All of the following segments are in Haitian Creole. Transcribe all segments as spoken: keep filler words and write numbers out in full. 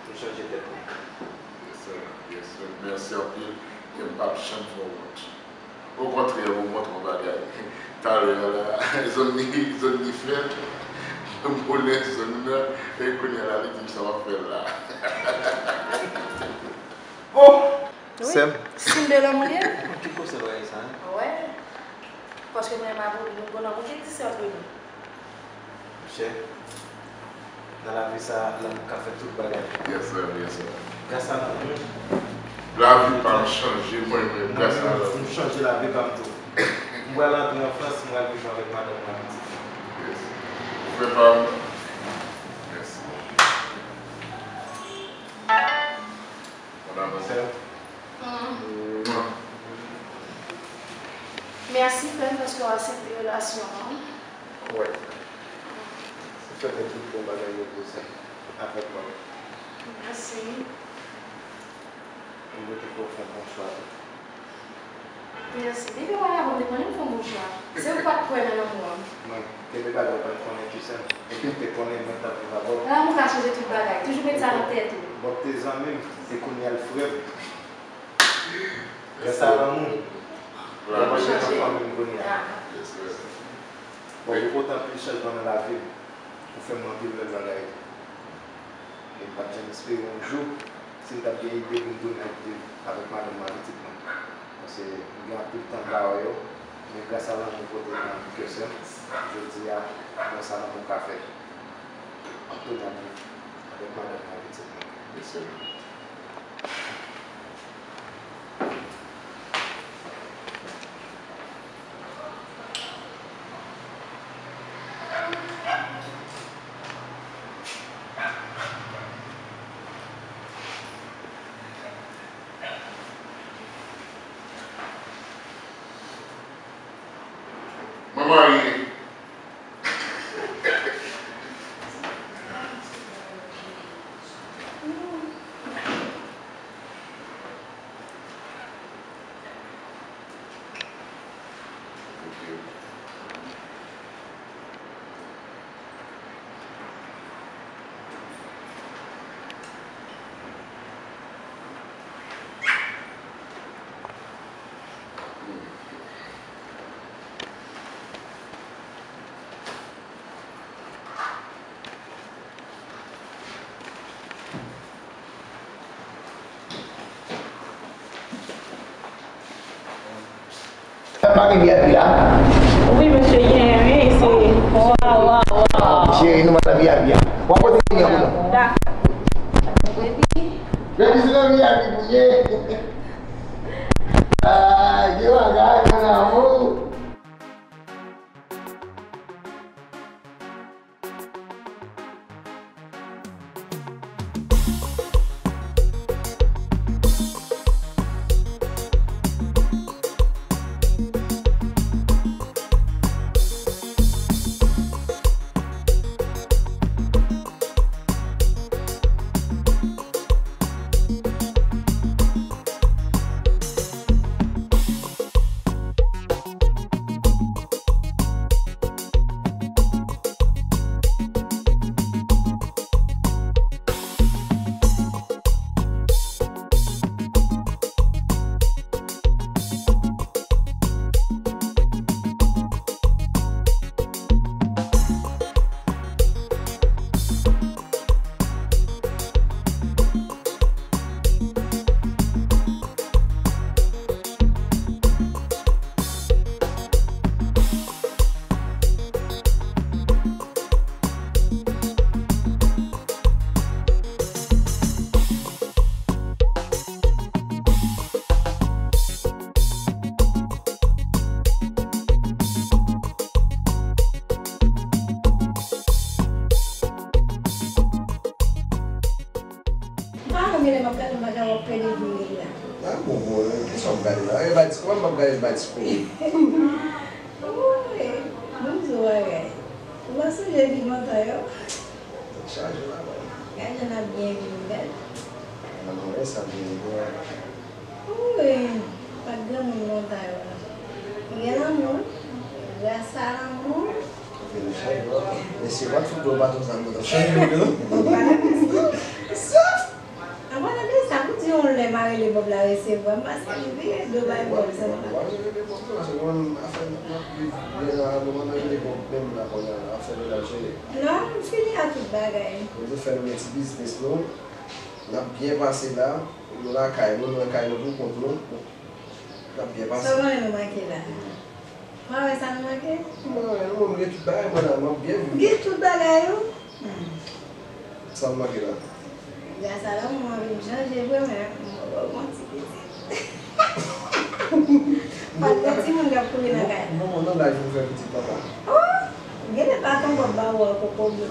Pou chanje tèt mwen. Yes, sir. Yes, sir. Mèsi anpil. E m p ap janm fè w wont. Okontrè, ou montre yon bagay. Talè a la, zòn li, zòn li fèt, m konnen zòn nan, e kounye a la, li di m sa w ap fè la. Oh! Wi. Sè m. Siy de lanmou li ye. Ki gwosè bagay sa, hein? Wè. Paske mwen e Maverick, nou gon lanmou ki egziste antre nou. Monchè, nan lavi sa, lanmou ka fè tout bagay. Yes, sir, yes, sir. Gras a lanmou. Lavi pa m chanje, mwen menm, gras a lanmou. M chanje lavi pa m tou. M pral antre an Frans, m pral viv avèk madanm mwen ak pitit mwen. Yes. Frè pa m. Mèsi. Madanm mwen. Sè. Mm. Mèsi, frè m, paske w aksepte relasyon an. Wi. Se fè gen tout bon bagay yo posib avèk mwen. Mèsi. M rete kwè w fè yon bon chwa tou. Mèsi. Depi oparava, m te konnen m fè yon bon chwa. Se ou k pa t kwè nan lanmou an. Mwen, gen de bagay ou pa t konnen, tu sais. Epi m te konnen mwen t ap viv avè w. Lanmou ka chanje tout bagay. Toujou met sa nan tèt ou. Bon, te zanmi m, e kounye a l frè m. Gras a lanmou, mwen chanje nan fanmi m kounye a. Bon, ou pote anpil chanjman nan lavi m. Ou fè m anpil bèl bagay. E m pa t janm espere yon jou, si m t ap gen ide pou m tounen ap viv avèk madanm mwen ak pitit mwen. Paske m gen anpil tan m pa wè yo, men gras a lanmou ou pote nan kè sè m, jodi a, gras a lanmou ou ka fè m tounen ap viv avèk madanm mwen ak pitit mwen. Mèsi. Mwen marye. Pa gen V I P la? Wi, mesye, gen, wi, se. Wa, wa, wa. Cheri, nou mande V I P a. W ap pote V I P a pou nou. Dakò. Baby. Baby, se nan V I P pou ye. Ah, gen bagay, mon amour. M pa renmen lè m ap gade yon bagay w ap pede vire la. A bon, bon, kisa w ap gade la? E Batisco, m ap gade Batisco. Wi, ban m di w bagay. Ou pa sonje vi lontan yo? Tèt chaje la, bòy. Gade jan n ap byen viv, gade. Nan mwen sa byen byen. Wi, pa t granmoun lontan yo, non. Gen lanmou, gras a lanmou. Mesye, pa t fout bwè baton sa, mwen t ap chanje mwen, non? Ou pa nan kous, non? Sa! Rele Bob la resevwa m, paske li vire do bay Bob sèlman. Mwen rele Bob la, paske mwen menm afè m ap viv byen la, mwen rele Bob menm la kounye a, afè nou l ap jere. Non, m fini ak tout bagay. Mwen di fè nou gen ti biznis nou, n ap byen pase la, nou lakay nou, nou lakay nou pou kont nou. N ap byen pase. Sa w konnen nou manke la? Mwen wè sa nou manke. Mwen wè nou, mwen gen tout bagay mwen la, mwen ap byen viv. Gen tout bagay ou? Hmm. Sa m manke la? Gras a lanmou, anvi m chanje vre, men m poko gon ti pitit. Fòk gen timoun k ap kouri nan kay la. Bon, bon, nan laj ou fè pitit papa. Oh! Genlè pa tonton Bob ba ou an koko blo.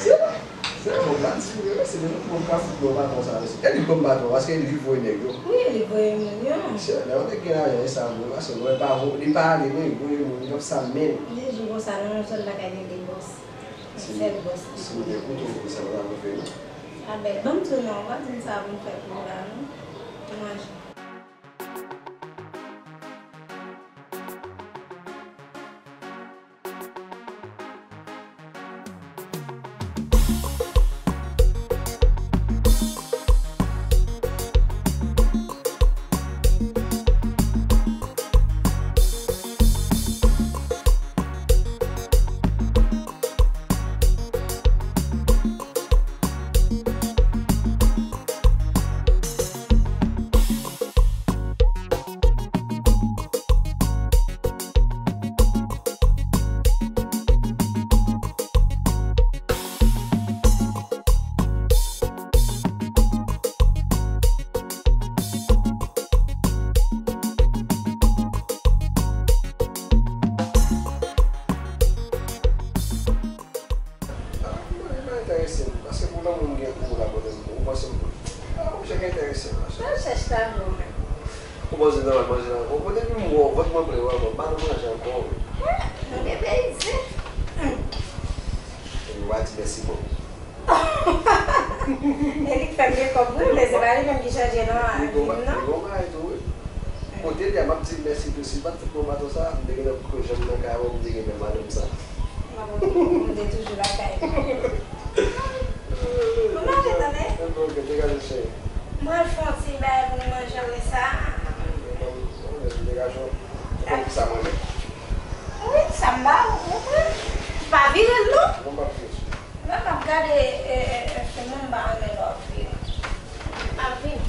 Se, se bon, la di vre, se de nou bon ka fout bon patwon sa, mesye. E li bon patwon, paske e li ki voye nèg yo. Wi, e li voye moun yo. Se, lè yon nèg gen lajan, e sa vre, paske mwen pa vo-, li pa ale, non, li voye moun, li p ap sal men l. De jou konsa, nan yon sèl lakay, gen de bòs. Yon sèl bòs ki konnen. Si m te koute w, sa pa t ap rive, non. A bèl, ban m tou non, w pa di m sa pou m fè pou ou la, non. Ou manje. Ah, mwen, li pa enterese m, paske pou lanmou m gen pou ou la, kote m, ou panse m, ah, ou chèche enterese m, machè. Sa w chèche la, ou menm? Ou panse m ta pral manje la ankò? Bon, depi m wè w, vant mwen plen, wè, bon, m pa nan manje ankò, wi. Ah, nou gen peyi isit. Epi w pa di mèsi, bon. E li k fè m gen kòb, wi, men se pa li menm ki chanje non a vi m, non. Li gon bagay tou, wi. Kote li a, m ap di l mèsi tou. Si l pa t fout pran baton sa, m te gentan kouri janm nan kay avè w, m te gentan madanm sa. M ap di w, m te toujou lakay. Bon, m ale tande. Ok, ok, degaje cheri. M pral fè yon ti bagay pou nou manje wi sa. Bon, bon, degaje w. Ou konn ki sa m renmen. Wi, sa m ba ou, ou konprann. Pa vire l non. Bon, m ap vire. Lè m ap gade, e, e, e, fim nan, m pa renmen lè w ap vire. M ap vini.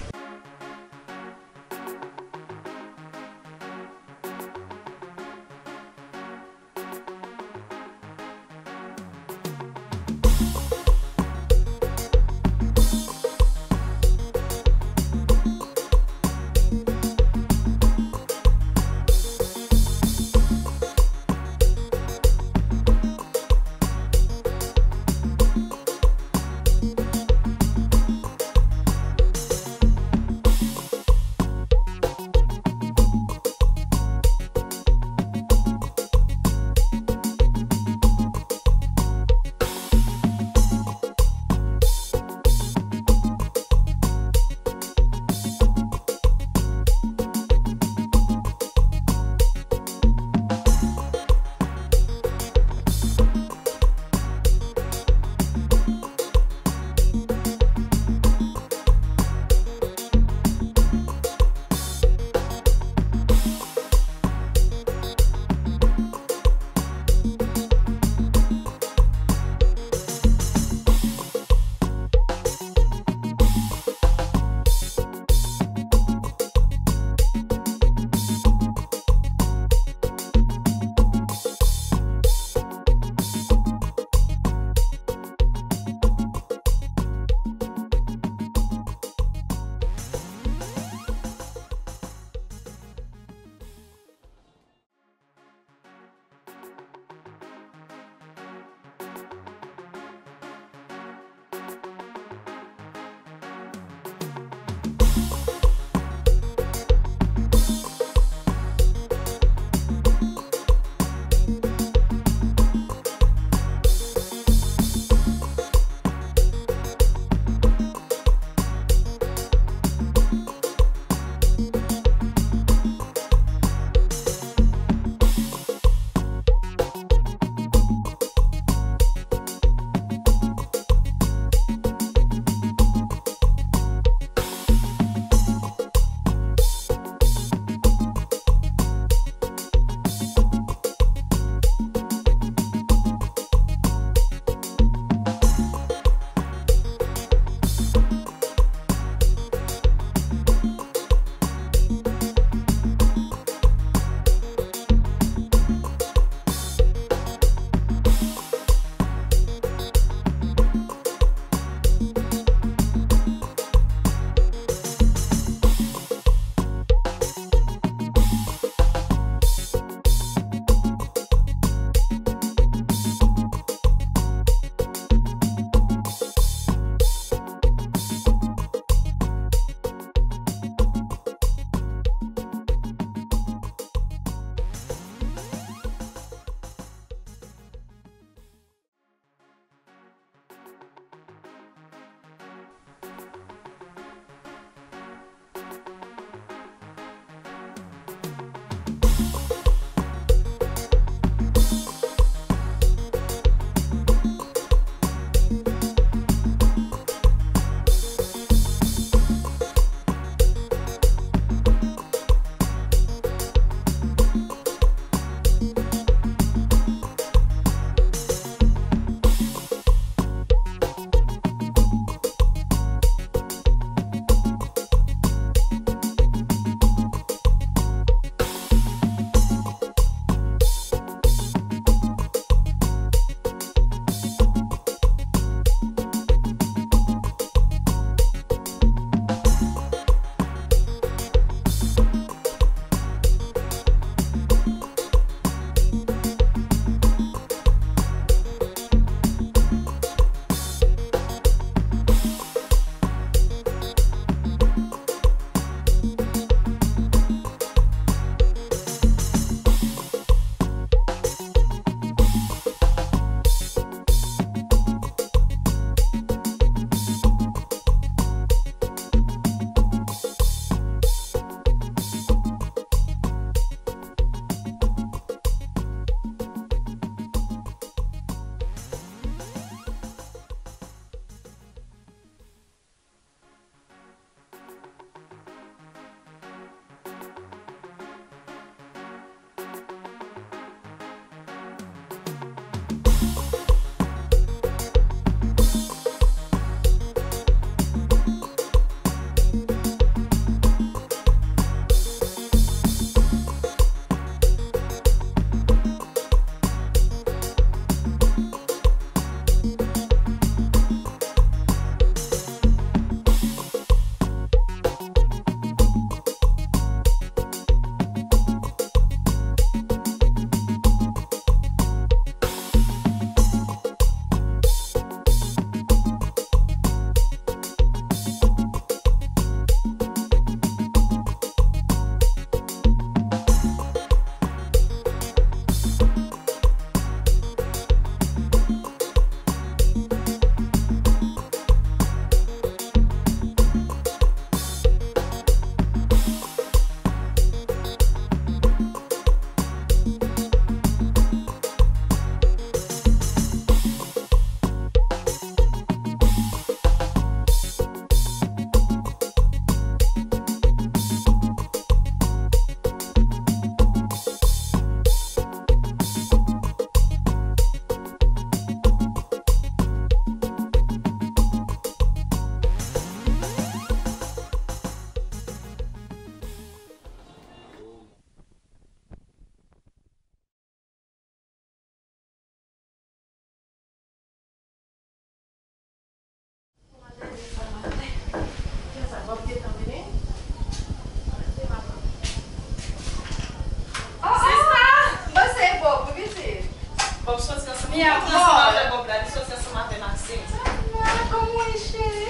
Li antre ansanm avè Bob la, li soti ansanm avè Maxime. Sa va, kòman w ye, cheri?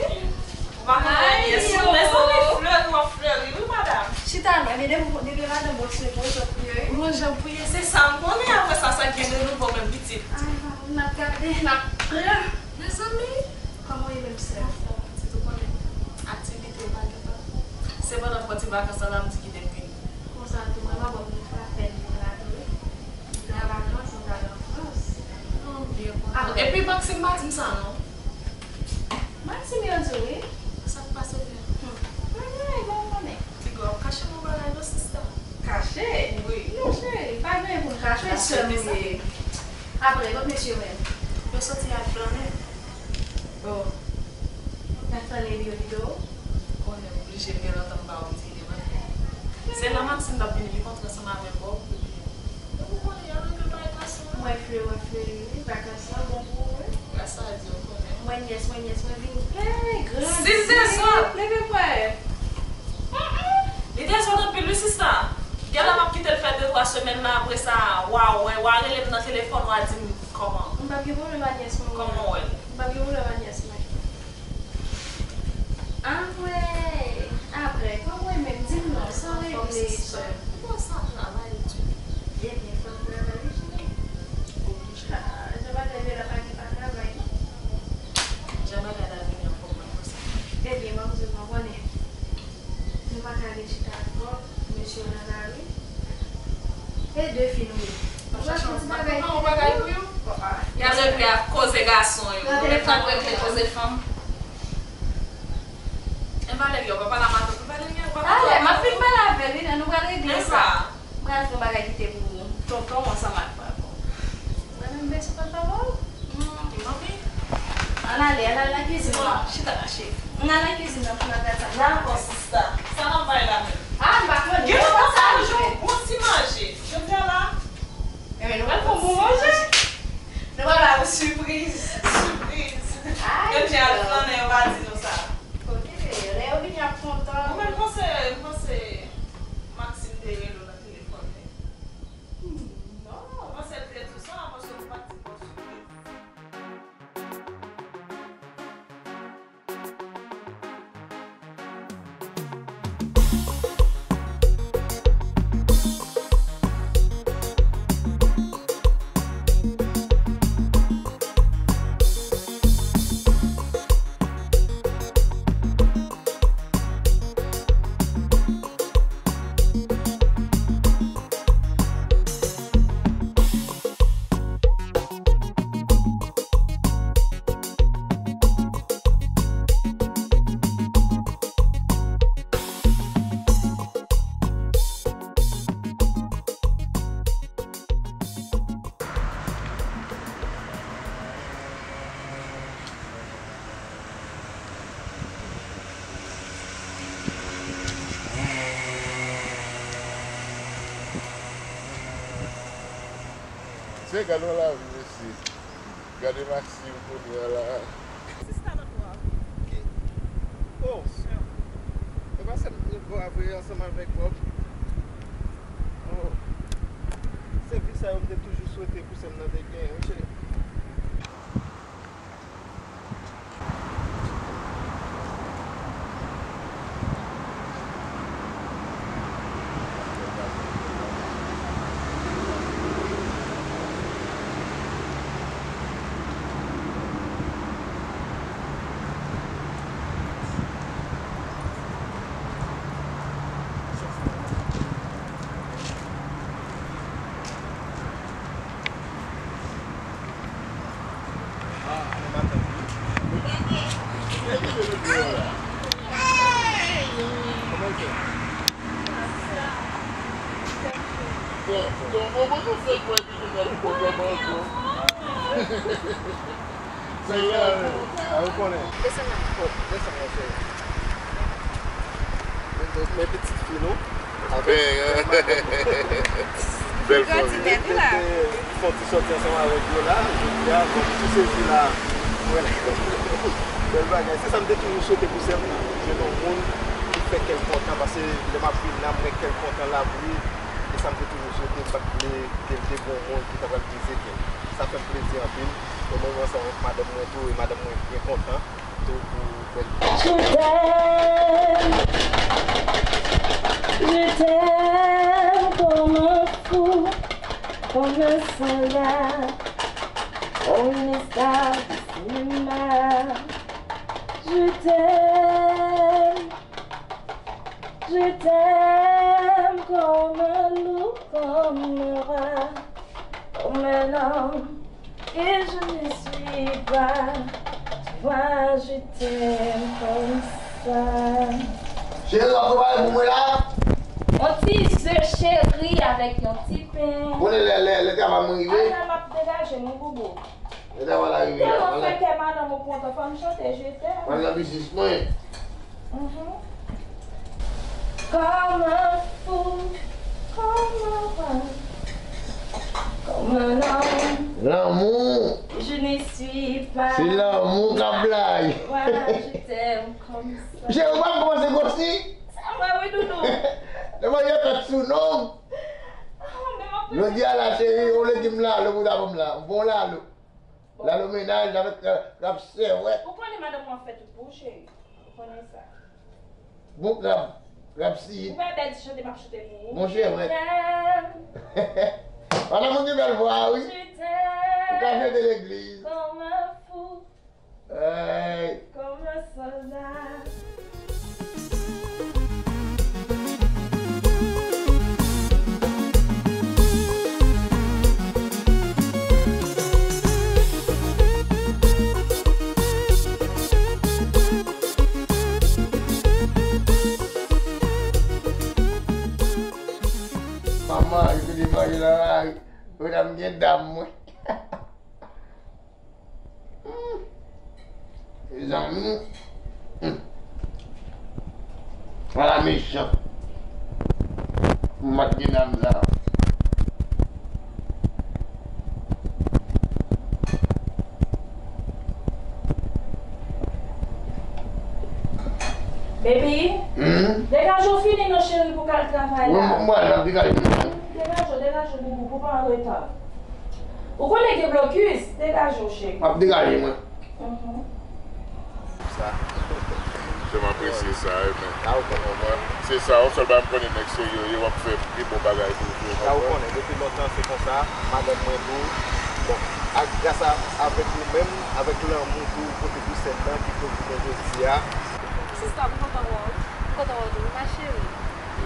Ou pa konn wè pyès ou. Mezanmi, fleri w ap fleri, wi, madanm. Chita non, ebyen, depi, depi madanm bon, se pou sot priye, wi. Bon, jan priye, se sa m konnen, apre sa, sa k gen de nouvo menm, pitit? Ay, madanm, n ap gade, n ap pran. Mezanmi, kòman w ye menm, sè m? Anfòm, pitit, ou konnen. Aktivite yo pa gentan. Se pandan fò ti vakans la, la m di kite m vini. Konsa tou, mwen pa bon, mwen pa fè l vin la tou, wi. Nan vakans, mwen pral an Frans. Epi Maxime pa di m sa non. Maxime yo di w, wi. Sa k pase, frè? Hmm. Mwen gen règ la, ou konnen. Piga w ap kache m yon bagay non, sista. Kache? Wi. Non, cheri, pa gen pou m kache, sè m ye. Apre, kot mesye yo menm? Yo soti al flannen. Oh. Y ap flannen epi yo kite w? Konnen oblije gen lontan m pa wè w ti devan. Se la Maxime t ap vini, li kontre ansanm avè Bob. Epi, ou konnen y al regle bagay gason an. Mwen fle, mwen fle, wi, vakans lan bon pou ou, wi. Gras a Dye, ou konnen. Mwen nyès, mwen nyès, mwen vin, hey, grandi. Si l dezòd. Leve m wè. Li dezòd anpil, wi, sista. Gen lè m ap kite l fè de twa semèn la, apre sa, w a wè, w a rele m nan telefòn, w a di m kòman. M p ap gen pwoblèm ak nyès mwen. Kòman w wè l? M p ap gen pwoblèm ak nyès mwen. Apre, apre, kòman w ye menm? Di m non, sa w regle, sè m? Bon, sa travay di. Ebyen, fò m travay, wi, cheri. Ah, jan bagay yo la, pa gen pa travay, non. Jan bagay la vini ankò, mwen konsa. Ebyen, mwen di w, mwen konnen. Nou pa ka gen chita ak Bob, mesye yo nan lari. E de fi nou ye. Nou pral fè ti bagay pou yo. Y ap regle ak koze gason yo. Ou mèt ap regle koze fanm. E Valeria, ou pa pale a matant ou, Valeria, ou pa pale. Talè, m ap fin pale avè l, wi, lè nou pral regle sa. M pral fè yon bagay kite pou tonton w ansanm ak papa w. Mwen menm bese papa w. Hmm, manmi. Ann ale, ann al nan kizin nan. Chita la, cheri. Ann al nan kizin nan pou n al gad sa. Dakò, sista. Sa n ap bay la menm? Ah, m pa konnen. Gen lontan sa nou jwe yon bon ti manje. Jodi a la. Ebyen, nou pral fè yon bon manje. Nou pral ba nou sipriz. Sipriz. Ay, yo di al flannen, yo pa di nou sa. Ok, lè yo vini y ap kontan. Mwen menm, m panse, m panse Maxime te rele w nan telefòn, men. Hmm, non, mwen sèl te di w sa, paske ou pa t di bon sipriz. Mesye, gade yon lavi, mesye. Gade Maxime kounye a la. Sista nan twa. Ki? Oh! E pa sè m nan twa vre ansanm avèk Bob. Oh! Se vi sa yo m te toujou swete pou sè m nan te gen, wi, cheri. Sa y a, a, ou konnen. Desann nan kò. Desann, monchè. Men, men, men pitit fi nou. Avèk bèl fanmi. Bèl fanmi. Te, te fè yon ti sòti ansanm avèk yo la, jodi a, bon, m tou sezi la. Bèl bagay. Se sa m te toujou swete pou sè m nan. Jwenn yon moun ki fè kè l kontan, paske lè m ap vin la, m wè kè l kontan, l ap ri. E M te toujou swete m pa t vle ke l te gen yon moun ki ta pral brize kè m. Sa fè m plezi anpil. E mwen menm ansanm avèk madanm mwen tou, e madanm mwen byen kontan tou pou bèl. Je t'aime, je t'aime comme un fou, comme un soldat, comme une star du cinéma. Je t'aime, je t'aime comme un loup, comme un rat, comme un homme que je ne suis pas. Tu vois, je t'aime comme ça. Cheri, w ap prepare pou mwen la? Yon ti ze cheri avèk yon ti pen. Konnen lè, lè, lè travay mwen rive. Ala m ap degaje m wi, boubou. Lè travay la rive la. Tèlman fè kè madanm ou kontan, fò m chante je t'aime. Mwen nan biznis mwen. Mhm. Comme un fou, comme un roi, comme un homme. Lanmou. Je ne suis pas. Se lanmou k ap blayi. Voilà, je t'aime comme ça. Cheri, ou pa kòmanse gwosi? Sa mwen wi, doudou. Lè mwen yon tèt sou non. Ah, men m ap... Jodi a la, cheri, ou vle di m lalo pou ta ban m la. Bon lalo. Lalo mennaj avèk, euh, krab sèwèt. Ou konnen madanm ou ap fè tout pou ou, cheri. Ou konnen sa. Bon krab, krab siyit. Ou wè bèl ti chante m ap chante pou ou. Bon sèwèt. Madanm ou gen bèl vwa, wi. Ou ka chante legliz. Comme un fou. Hey. Comme un soldat. Manman, yo te deplwaye nan lari. Yo t ap gen dam mwen. Hmm. Mezanmi. Hmm. Ala mechan. Pou m pa t gen dam sa. Baby, hmm? Degaje w fini non cheri pou k al travay la. Mwen, mwen, mwen, mwen, degaje m. Degaje w, degaje w, boubou, pou pa an reta. Ou konnen gen blokis, degaje w, cheri. M ap degaje mwen. Mhm. Sa. Jan m apresye sa, wi, men. Sa ou konnen. Se sa, yon sèl bagay m konnen, nèg serye w ye, w ap fè pi bon bagay toujou. Sa ou konnen, depi lontan se konsa, madanm mwen tou. Bon, ak, gras a, avèk ou menm, avèk lanmou tou, ou pote pou sèn nan, ki fè w jounen jodi a. Sista, m kontan wè w. M kontan wè w tou, wi, ma chérie.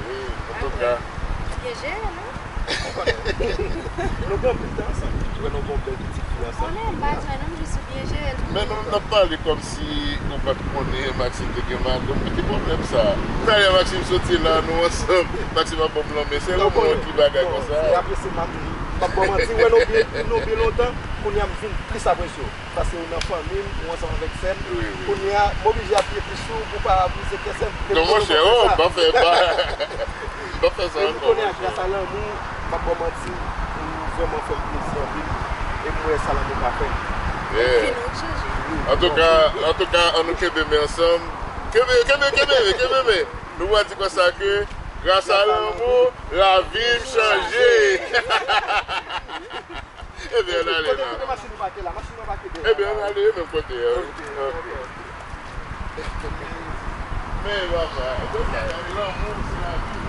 Wi, antouka. Byen jere, non? Ou konnen. Nou gen anpil tan ansanm. Ou wè nou gen yon bèl pitit fi ansanm. Konnen, m pa di anyen, non, m jis di byen jere, tou. Men nou menm n ap pale kòmsi ou pa t konnen Maxime te gen madanm. Men ki pwoblèm sa? Talè Maxime soti la, nou ansanm. Maxime ap ban m lanmen. Se lanmou ki bagay konsa. Apre se m ap, m ap ba w manti. Ou wè nou byen, nou byen lontan. Kounye a m vin tris apre sou. Paske ou nan fanmi m, ou ansanm avèk sè m. Wi, wi. Kounye a, m oblije apiye plis sou ou pou pa brize kè sè m. Non, monchè, oh, m pa fè, m pa, m pa fè sa ankò, monchè. E m konnen a gras a lanmou, m p ap ba w manti, ou vrèman fè m plezi anpil. E m wè sa lanmou ka fè. Yeah. Antouka, antouka, ann nou kenbe men ansanm. Kenbe, kenbe, kenbe men, kenbe men. Nou pral di konsa ke, gras a lanmou, lavi m chanje. Ebyen, ann ale la. Kote, kote machin ou pake la? Machin ou pake deyò la. Ebyen, ann ale menm kote a, wi. Ok, ok. Men, papa, lanmou, se lavi.